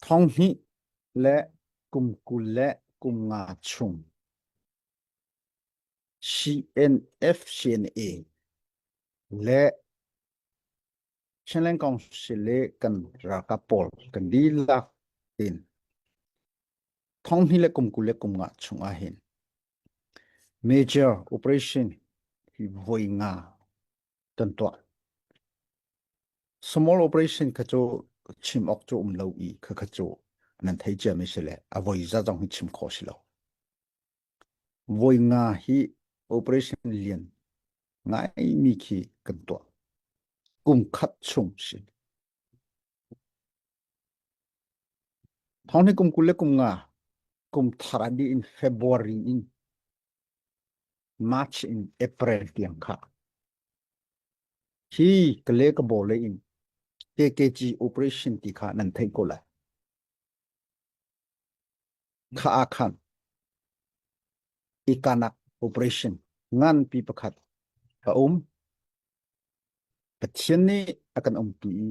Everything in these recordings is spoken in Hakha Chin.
Thonghnih le kum 20 le kum nga chung CNF CNA le Chinland Council le kan ralkap pawl kan dihlak in thonghnih le kum 20 le kum nga chung ahhin major operation hi voi nga kan tuah. Small operation kha cu chim awk cu um lo i kha kha cu nan thei cia mi si le a voi za zong hi chim khawh si lo. Voi nga hi operation lian ngai mi khi kan tuah. Kum khat chung si. Thong ni kum 20 le kum nga kum thar a dih in February in March in April tiang kha hi kale ka bawle in KKG operation ti kha nan theih ko lai. Kha ah khan ikanak operation nganpi pakhat a um. Pathian nih a kan umpi i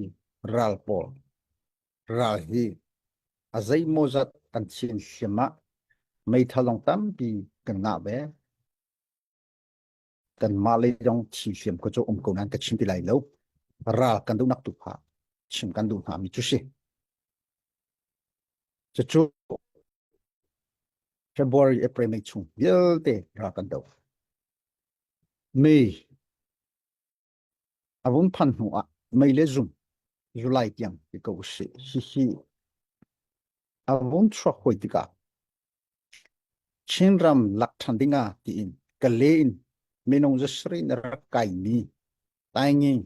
ral pawl ral hi a zeimawzat an chin hliam ah meithal zong tampi kan ngah ve. Kanmah lei zong thi hliam ko cu um ko nain ka chim ti lai lo. Ral kan duhnak tu kha chim kan duh hna mi cu si. Cucu February, April, May chung vialte ral kan do. May a vun phan hnu ah mei le zum July tiang ti ko usih. Hihi a vun chuak hoi tikah Chinram lak ṭhan ding ah tiin Kale in minung zasarih in a rak kaimi Tainging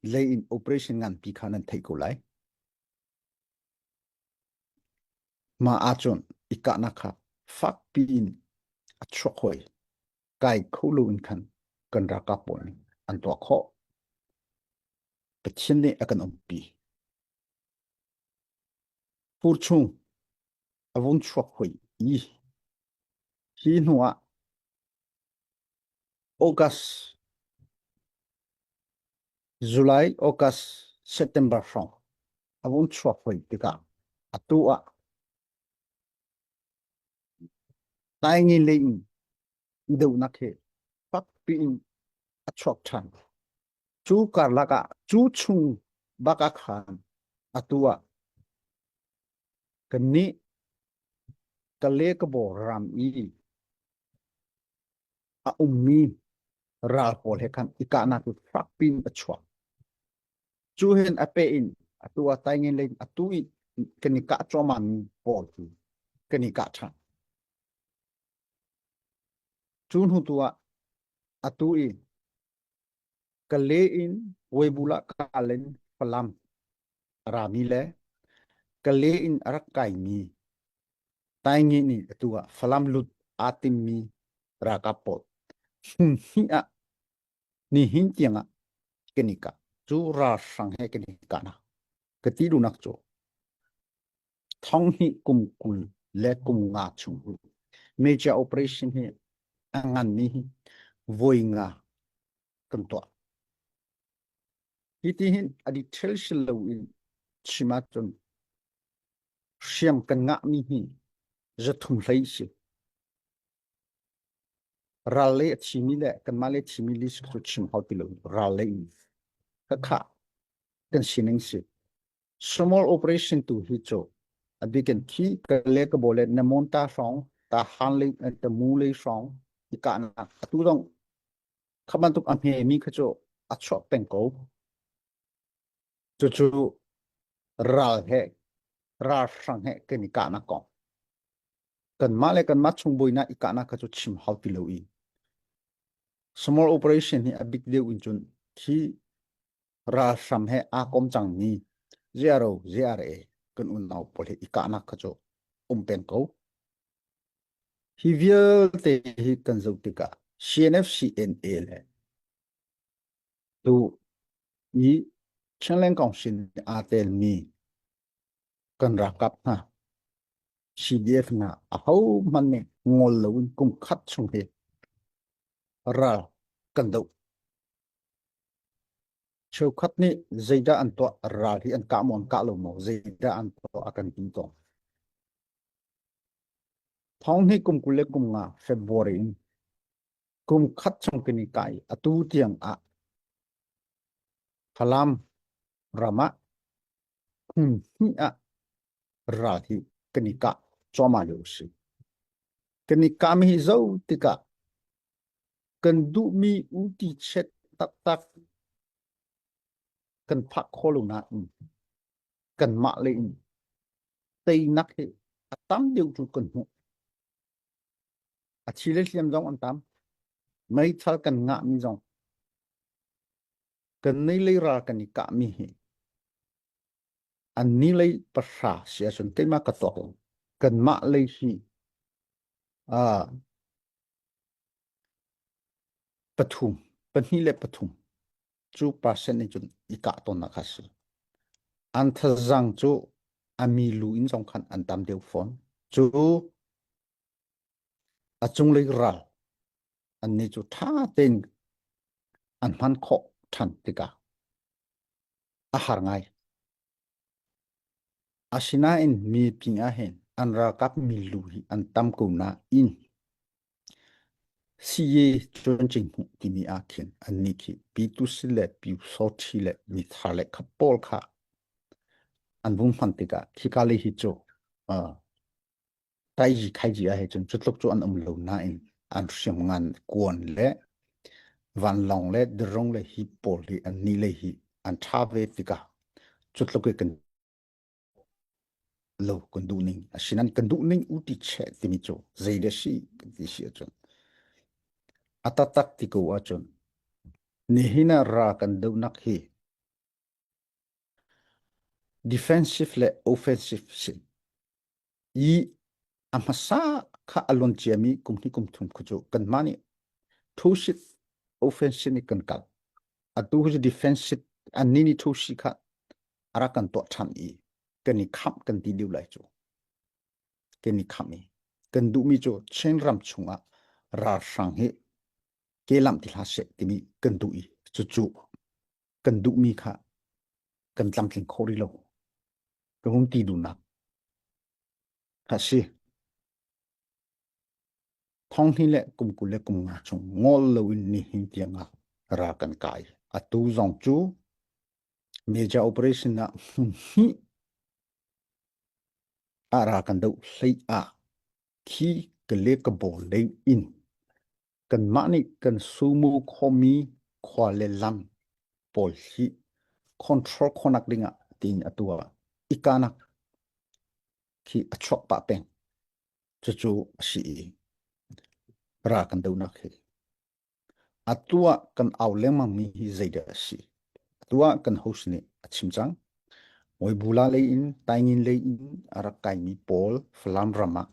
lei in operation nganpi kha nan theih ko lai. Mah ahcun i kahnak kha fakpi in a chuak hoi. Kai kho lo in khan kan ralkap pawl nih an tuah khawh. Pathian nih a kan umpi. Fur chung a vung chuak hoi i hi hnu ah August, July, August, September hrawng a vung chuak hoi tikah atu ah Taingin lei in i dohnak hi fakpi in a chuak ṭhan. Cu karlak ah cu chung bak ah khan atu ah kannih Kale-Kabaw ram i a ummi ral pawl he khan i kahnak cu fakpi in a chuak. Cu hin a peh in atu ah Taingin lei in atu i kan i kah cuahmahmi pawl cu kan i kah ṭhan. Cu hnu tu ah atu i Kale in Webulah kal in Falam a rami le Kale in a rak kaimi Taingin nih atu ah Falam lut aa timmi ralkap pawl hmun hnih ah nihin tiang ah kan i kah. Cu ralhrang he kan i kahnak. Ka ti duhnak cu thonghnih kum 20 le kum nga chung major operation hi a nganmi hi voi nga kan tuah. Hi ti hin a detail si lo in chim ahcun hriam kan ngahmi hi 300 hlei si. Ral lei a thimi le kanmah lei thimi list cu chim hau ti lo. Ral lei in khakha kan sining si. Small operation tu hi cu a bikin khi ka le ka bole na mon ta hrawng ta han lei ta mu lei hrawng i kahnak atu zong kha bantuk a hme mi kha cu a chuak peng ko. Cucu ral he ralhrang he kan i kahnak kong. Kanmah le kanmah chung buainak i kahnak kha cu chim hau ti lo i small operation hi a big deuh in cun khi ralhram he aa kom cangmi ZRO, ZRA kan unau pawl he i kahnak kha cu um peng ko. Hi vialte hi kan zoh tikah CNF CNA le tu i Chinland Council aa telmi kan ralkap hna CDF hna ahohmanh nih ngol loin kum khat chung hi ral kan doh. Cheukhat nih zeidah an tuah ral hi an kah maw an kah lo maw zeidah an tuah a kan ti tawn. Thong hnih kum 25 February in kum khat chung kan i kai atu tiang ah Falam ram ah hmun hnih ah ral hi kan i kah cuahmah lio a si. Kan i kahmi hi zoh tikah kan duhmi uti chet taktak kan phak kho lo nain kanmah le in teinak hi a tam deuh cu kan hmuh. A thi le hliam zong an tam. Meithal kan ngahmi zong kan nei lei ral kan i kahmi hi an ni lei pahra si ahcun keimah ka tuak lo. Kanmah lei hi uh, pathum, pahnih le pathum cu percent nih cun i kah tawnnak kha a si. An thazaang cu a mi lu in zong khan an tam deuh fawn. Cu a cunglei ral annih cu ṭha tein an hman khawh ṭhan tikah a har ngai. Asinain mipi ahhin an ralkap milu hi an tam ko nain CA Cuancing hmuh timi ah khin annih khi Pyitusi le Pyusawṭhi le mithar le kha pawl kha an vung hman tikah khika lei hi cu uh, taiji khaiji ah cun cutluk cu an um lo nain an hriamngan kuan le vanlawng le drone le hi pawl hi an ni lei hi an ṭha ve tikah cutluk i kan lo kan duh ning asinan kan duh ning u ti che timi cu zei le si kan ti si ahcun a taktak ti ko ahcun nihin ah ra kan dohnak hi defensive le offensive si i a hmasa kha a lon ciami kum hnih kum thum khu cu kanmah nih thusit offensive nih kan kal atu cu defensive anni nih thusi kha a rak kan tuah ṭhan i kan i khamh kan ti deuh lai cu kan i khamh i kan duhmi cu Chin ram chungah ralhrang hi kelamh ti hlah seh timi kan duh i cucu kan duhmi kha kan tlamtling kho rih lo ka hung ti duhnak kha si. Thong hnih le kum 25 chung ngol loin nihin tiangah ra kan kai. Atu zong cu major operation ah hmun hnih ah ra kan doh hlei ah khi ka le ka bawl lei in kanmah nih kan sumu khomi khua le lam pawl hi control khonak dingah tiin atu ah ikanak khi a chuak pah peng. Cucu a si i ra kan donak hi. Atu ah kan au lengmang mi hi zeidah a si? Atu ah kan host nih a chim cang. Bula lei in Taingin lei in a rak kaimi pawl Falam ram ah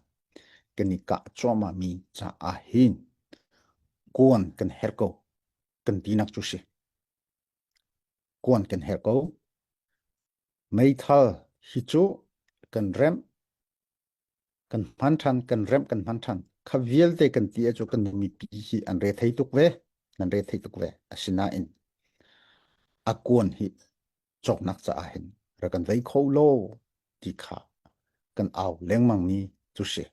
kan i kah cuahmah mi caah hin kuan kan herh ko kan tinak cu si. Kuan kan herh ko. Meithal hi cu kan remh kan hman ṭhan kan remh kan hman ṭhan kha vialte kan ti cu kan mipi hi an re thei tuk ve nan re thei tuk ve asinain a kuan hi cawknak caah hin ra kan vei kho lo ti kha kan au lengmang mi cu si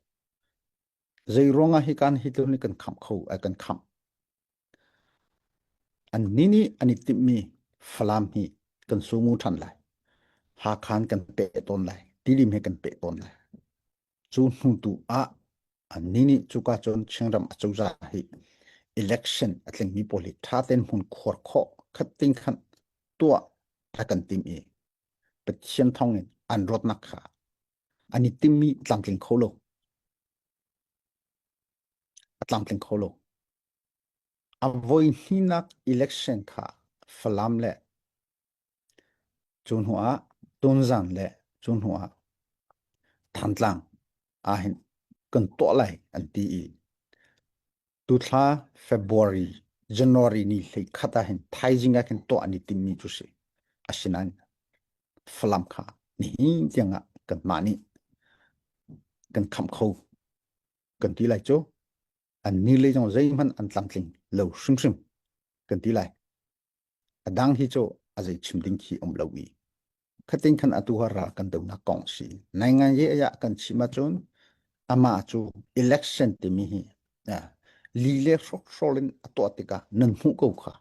zei ruangah hi kan hi tlun kan khamh kho ai kan khamh An nih nih an i timhmi Falam hi kan sumu ṭhan lai. Hakhan kan peh tawn lai. Tilim he kan peh tawn lai. Cu hnu tu ah annih nih cuka cun Chinram acozah hi election a tlingmi pawl hi ṭha tein hmun khuar khawh khat ting khan tuah a kan tim i Pathian thawng in an rawtnak kha an i timmi tlamtling kho lo. A tlamtling kho lo. A voihnihnak election kha Falam le cu hnu ah Tunzan le cu hnu ah Thantlang ahhin kan tuah lai an ti i tuthla February January ni 21 ahhin thaizing ah khin tuah an i timmi cu si. Asinain Falam kha nihin tiang ah kanmah nih kan khamh kho kan ti lai cu. An ni le zong zeihmanh an tlamtling lo hrimhrim kan ti lai. A dang hi cu A zei chim ding khi um lo i. Khatin khan atu ha ral kan donak kong si. Nai ngan ye ya kan chim ahcun amah cu election timi hi li le hrokhrol in a tuah tikah nan hmuh ko kha.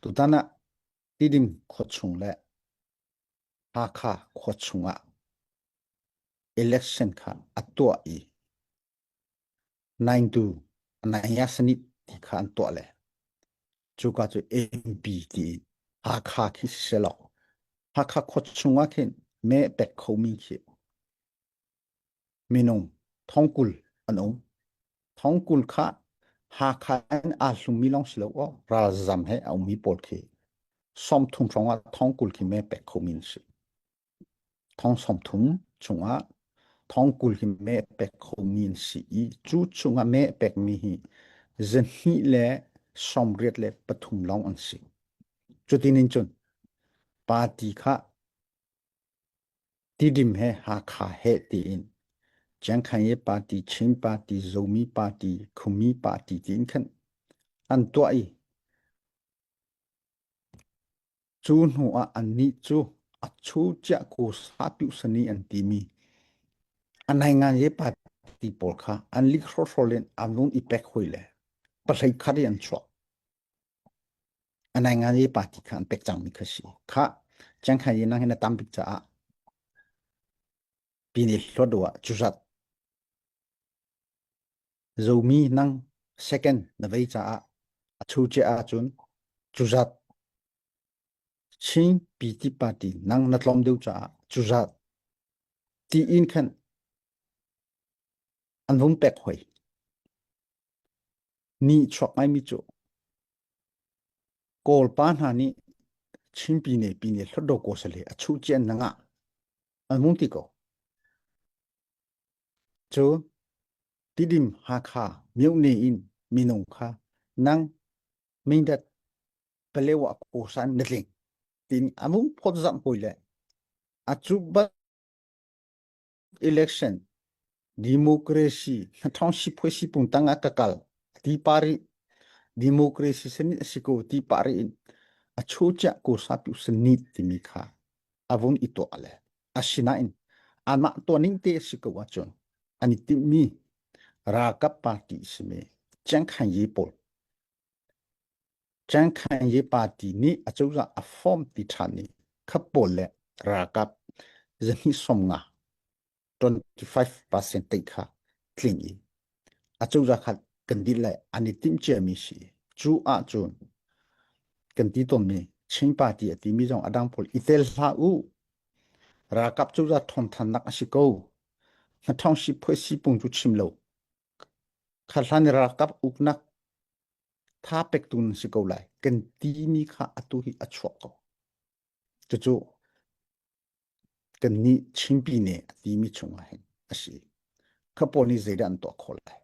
Tutan ah Tidim khuachung le Hakha khuachung ah election kha a tuah i 92 Nayasani ti kha an tuah le cuka cu MP ti in Hakha khi siselaw Hakha khua chungah khin me pek khomi khi minung thongkul an um. Thongkul kha Hakha in aa hlummi lawng si lo aw ralzam he a ummi pawl khi 30 hrawng ah thongkul khi me pek khomi an si. Thong 30 chungah thong 20 hi meh pek khomi an si i cu chungah meh pekmi hi 283 lawng an si. Cutin in cun party kha Tidim he Hakha he tiin Chiangkhange party, Chin party, Zomi party, Khumi party tiin khan an tuah i Cu hnu ah annih cu a chu ciah ku sa-piu-sani an timi a nainganzi party pawl kha an lik hrawhrawl in an vung i pek hoi le pahlei khat i an chuak. A nainganzi party kha an pek cangmi kha si. Kha Chiangkhai nang hi na tam bik caah pine hlawt ah cuzat Zomi nang second na vei caah a chu cia ahcun cuzat Chin PT party nang na tlawm deuh caah cuzat tiin khan an vung pek hoi. Ni chuak ngaimi cu Kawl pa hna nih Chin pine pine hlawtdaw kaw sale a chuh cian na ngah an vung ti ko. Cu Tidim Hakha myone in minung kha nang Mindat Palewa kawsan na tling tin amung phot zam hoi le acu bat election democracy hnathong si phoi si pung tanga ka kal ti pari democracy sani asiko ti pari in achu cha ko sa pi sani timi kha avun i tuah le asinain anmah tuahning te a si ko ahcun an i timhmi ralkap party simi Chiangkhanyi pawl Chiangkhanyi party nih acozah a form ti ṭhan i kha pawl le ralkap zahnih 50 25% te kha tling i acozah kha kan dih le an i timh ciami si. Cu ahcun kan ti tawnmi Chin party a timi zong a dang pawl i tel hlah u. Ralkap cozah ṭhawnthannak a si ko. Hnathawng siphoi sipung cu chim lo. Kha hlan i ralkap uknak tha pektu nan si ko lai. Kan timi kha atu hi a chuak ko. Cucu kannih Chin Pyine a timi chungah hin a si. Kha pawl nih zeidah an tuah khawh lai?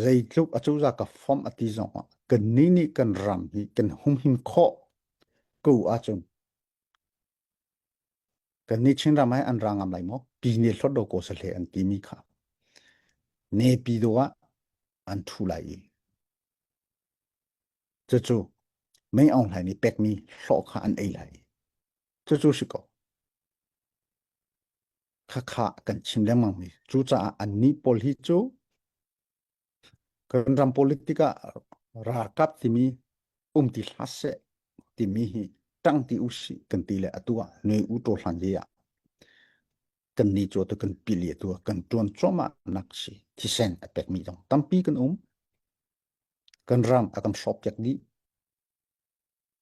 Zeitluk acozah ka fom a ti zong ah kannih nih kan ram hi kan humhim khawh ko ahcun kannih Chinram ah an ra ngam lai maw? Pyine hlawt ko sahle an timi kha Naypyidaw ah an ṭhu lai i cucu Mei Aung Hlaing nih pekmi hlawh kha an ei lai. Cucu si ko. Khakha kan chim lengmang mi. Cucaah annih pawl hi cu kan ram politik ah ralkap timi um ti hlah seh timi hi ṭang ti usih kan ti le atu ah nui u ṭaw hlan ye ah kan ni cu atu kan pili atu ah kan ṭuan cuahmah nak si thisen a pekmi zong tampi kan um. Kan ram a kan hrawk piak dih.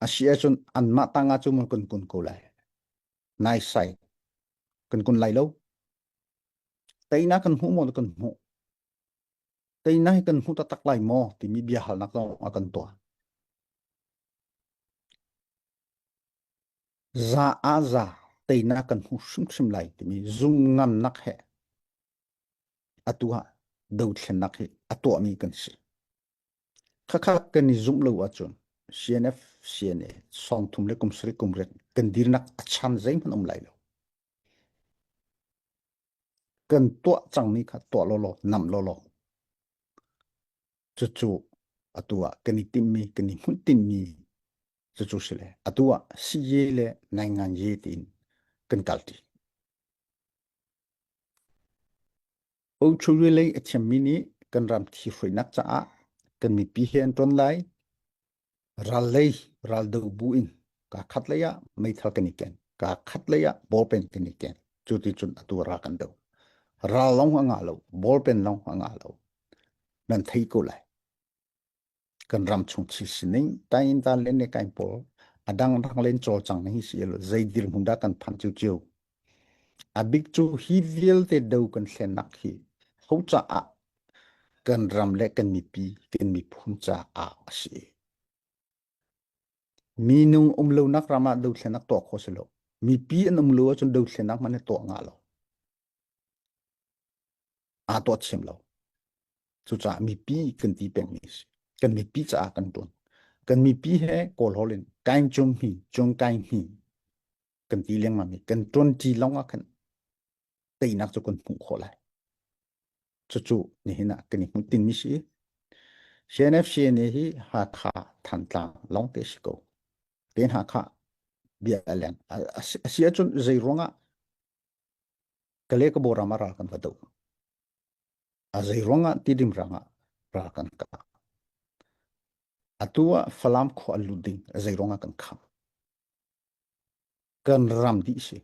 A si ahcun anmah tangah cu maw kan kun ko lai. Naisai kan kun lai lo. Teinak kan hmuh maw kan hmuh. Teinak hi kan hmu taktak lai maw timi bia halnak zong a kan tuah. Za ah za teinak kan hmu hrimhrim lai timi zum ngamnak he atu ah dothlennak hi a tuahmi kan si. Khakha kan i zumh lo ahcun CNF, CNA sawmthum le kum sarih kum riat kan dirnak a chan zeihmanh um lai lo. Kan tuah cangmi kha tuah lawlaw, nam lawlaw. Cucu Atu ah kan i timmi kan i hmuhtinmi cucu si le atu ah siye le naingan ye tiin kan kalti. Ochuri lei a thiammi nih kan ram thi hruainak caah kan mipi he an ṭuan lai. Ral lei raldo bu in kaa khat lei ah meithal kan i ken, kaa khat lei ah ballpen kan i ken. Cu ti cun atu ral kan do. Ral lawng a ngah lo, ballpen lawng a ngah lo. Nan thei ko lai. Kan ram chung thil sining tain ta len le kain pawl a dang dang len cawlcang hi si lo zei dirhmun dah kan phan cio cio. A bik cu hi vialte do kan thlennak hi ho caah kan ram le kan mipi kan miphun caah a si. Minung um lonak ram ah dothlennak tuah khawh si lo. Mipi an um lo ahcun dothlennak hmanh hi tuah ngah lo. Aa tuah thiam lo. Cucaah mipi kan ti pengmi a si. Kan mipi caah kan tuan. Kan mipi he Kawl holh in kain cung hi cung kain hi kan ti lengmang i kan ṭuanṭi lawng ah khan teinak cu kan hmuh khawh lai. Cucu nihin ah kan i hmuhtinmi si. CNFCNA hi Hakha Thantlang lawngte si ko. Ten Hakha bia a leng. A si ahcun zei ruangah Kale ka ram ah ral kan va doh. A zei ruangah Tidim rang ah ral kan kah. Atu ah Falam khua lut ding a zei ruangah kan kham. Kan ram dih si.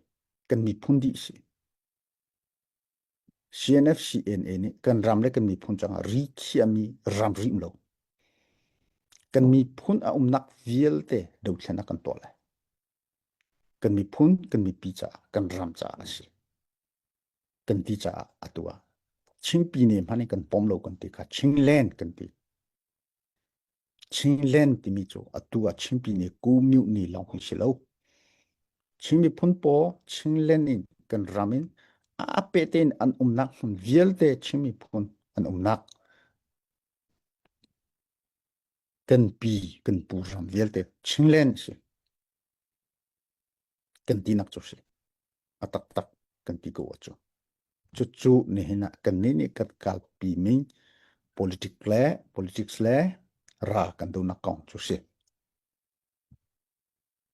Kan miphun dih si. CNF CNA nih kan ram le kan miphun cangah ri khiahmi ram rim lo. Kan miphun a umnak vialte dothlennak kan tuah lai. Kan miphun, kan mipi caah, kan ram caah a si. Kan ti caah atu ah Chinpi ne hmanh in kan pom lo kan ti kha Chinland kan ti. Chinland timi cu atu ah Chinpi ne Kumyuh ni lawng hi si lo. Chin miphun pawl Chinland in kan ram in a pe tein an umnak hmun vialte Chin miphun an umnak kan pi kan pu ram vialte Chinland si kan tinak cu si a taktak kan ti ko cu cucu nihin ah kan nih nih kan kalpi ning politic le politics le ral kan donak kong cu si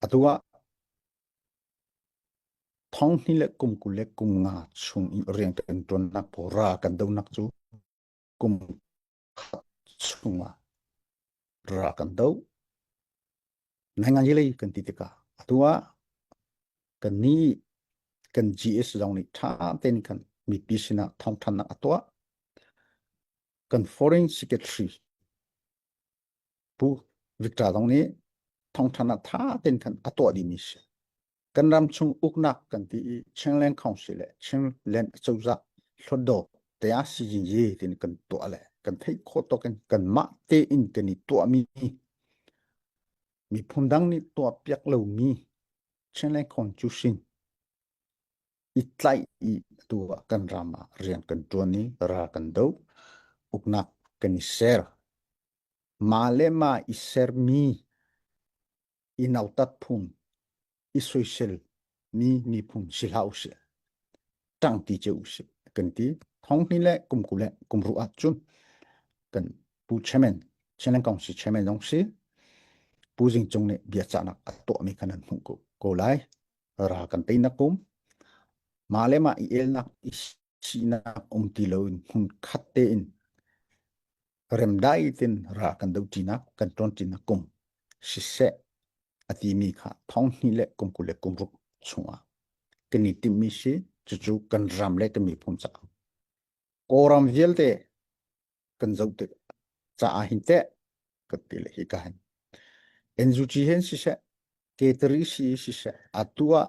atu ah thong hnih le kum 20 le kum nga chung i rian kan ṭuannak pawl ral kan donak cu kum khat chungah ral kan doh. Nainganyi lei kan ti tikah atu ah kan nih kan GS zong nih ṭha tein kan mipi sinah thawngthannak a tuah. Kan foreign secretary Pu Victor zong nih thawngthannak ṭha tein khan a tuah dihmi si. Kan ram chung uknak kan ti i Chinland Council le Chinland cozah hlawtdaw tiah sijinji tin kan tuah le kan theih khawh tawk in kanmah tein kan i tuahmi miphun dang nih tuah piak lomi Chinland Constitution i tlaih i atu ah kan ram ah rian kan ṭuan i ral kan doh uknak kan i ser mah le mah i sermi i nautat phung i soisel mi miphun si hlah usih ṭangti cio usih kan ti thong hnih le kum 20 le kum ruk ah cun kan pu chairman Chinland Council chairman zong si Pu Zing Cung nih biacahnak a tuahmi kha nan hmuh ko, ko lai ral kan teinak kum mah le mah i elnak i sinak um ti loin hmun khat tein remdai tin ral kan doṭinak kan ṭawnṭinak kum siseh a timi kha thong hnih le kum 20 le kum ruk chungah kan i timhmi si cucu kan ram le kan miphun caah Kawlram vialte kan zoh tik caah hin teh kan ti le hi ka hin NUG hen siseh K3 si siseh atu ah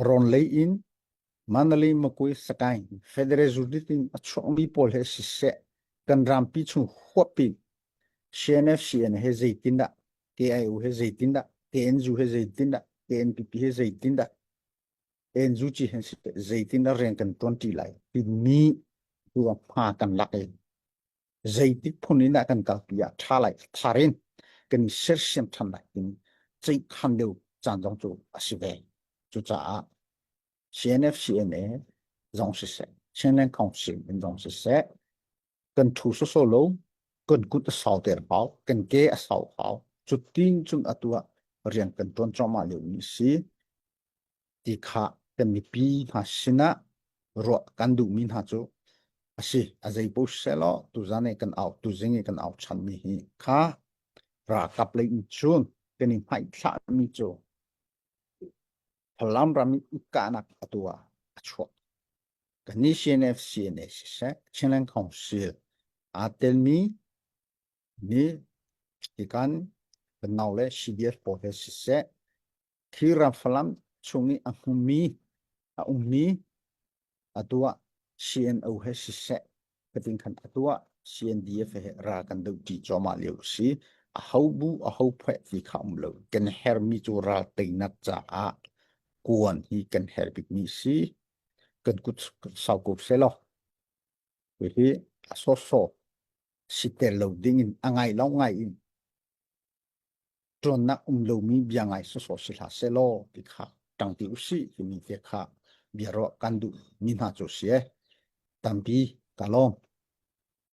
rawn lei in Mandalay Makui Sakaing Federal Unit in a chuakmi pawl he siseh kan rampi chung huapi CNFCN he zeitindah KIO he zeitindah KNU he zeitindah KNPP he zeitindah NUG he siseh zeitindah rian kan tuanṭi lai timi tu hma kan lak i zeitik phun in dah kan kalpi ah ṭha lai thar in kan i sersiam ṭhan lai tin ceihkhan deuh caan zong cu a si ve. Cucaah CNF CNA zong siseh, Chinland Council in zong siseh, kan ṭhu sawsawh lo, Kan kut a sau ter hau, kan ke a sau hau. Cutin cun atu ah rian kan ṭuan cuahmah lio mi si. Ti kha kan mipi hna sinah ruah kan duhmi hna cu a si. A zei paoh siseh tuzan i kan au tuzing i kan au ṭhanmi hi kha ralkap lei in cun kan i hmaithlahmi cu Falam ram i kahnak atu ah a chuak. Kannih CNF CNA siseh Chinland Council aa telmi nih hikan kan nau le CDF pawl he siseh khi ram Falam chung i a hmumi a ummi atu ah CNO he siseh fatin khan atu ah CNDF he ra kan doh ṭi cuahmah lio a si. A ho bu a ho phueh ti kha um lo. Kan hermi cu ral teinak caah kuan hi kan her bikmi si. Kan kut sau ko selaw. Hihi a sawsawh si tel lo ding in a ngai lo ngai in ṭuannak um lomi bia ngai sawsawh si hlah sehlaw ti kha ṭangti usih timi te kha bia ruah kan duh mi hna cu si e. Tampi ka lawm.